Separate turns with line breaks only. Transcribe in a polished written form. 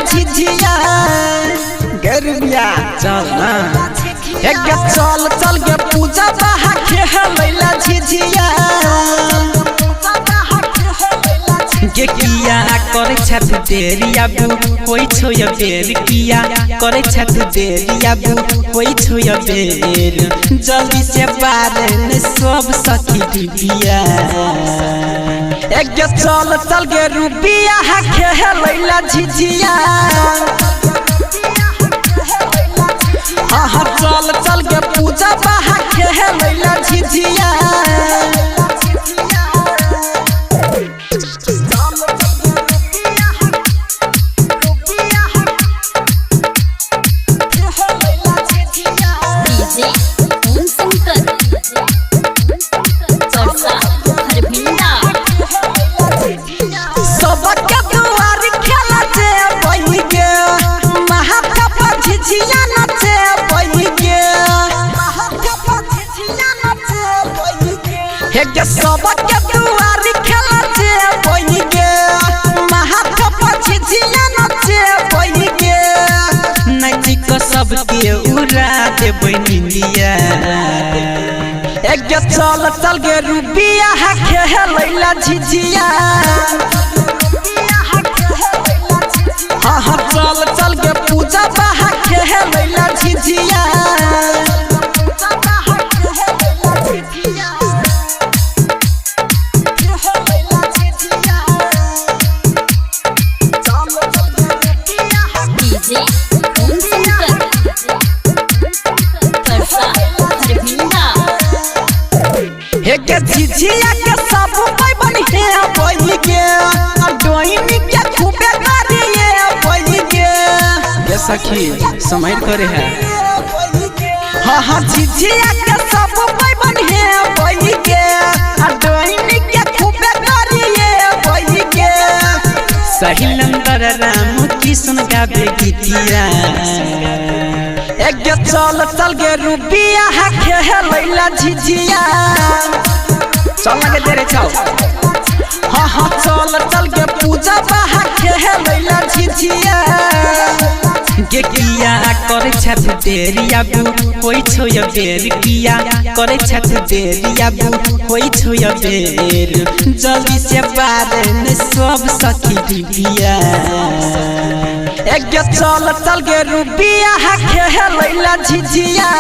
झिझिया। गरुबिया चल ना हे गे चल चल गे पूजा बाहा खेलैला झिझिया।
गे किया करे छथ देरी आबू होई छौ या बेर, किया करे छथ देरी आबू होई छौ या बेर, जल्दी से पार ने सब सखी डिबिया।
एक गे चल चल गे रुबिया खेलैला झिझिया। हाँ हाँ चल चल गे पूजा बाहा खेलैला झिझिया।
डीजे ओम शंकर परसा हरभिंडा।
सबके दुआर खेला जे बही गे महाथा पर झिझिया नचे बही गे। हे गे सबके दुआर खेला जे बही गे महाथा पर झिझिया नचे बही गे।
नाचि क सबके उड़ा देबै निंदिया।
एक गे चल चल गे रुबिया खेलैला झिझिया। हाँ हाँ चल चल गे पूजा बाहा खेलैला झिझिया।
डीजे ओम शंकर परसा हरभिंडा।
हे गे झिझिया के सब कोई बन हे बही गे डोइनी के खूबे करिए बही गे।
गे सखी समय करे है।
हाँ हाँ झिझिया के सब कोई बन हे बही गे डोइनी के खूबे करिए बही गे।
सहिलंदर राम कृष्ण गाबे गीतिया।
एक गे चल चल गे रुबिया खेलैला झिझिया।
चल ना गे देरे छौ।
हाँ हाँ चल चल गे पूजा बाहा खेलैला झिझिया।
गे किया करे छथ देरी आबू होई छौ या बेर, किया करे छथ देरी आबू होई छौ या बेर, जल्दी से पार ने सब सखी डिबिया।
एक गे चल चल गे रुबिया खेलैला झिझिया।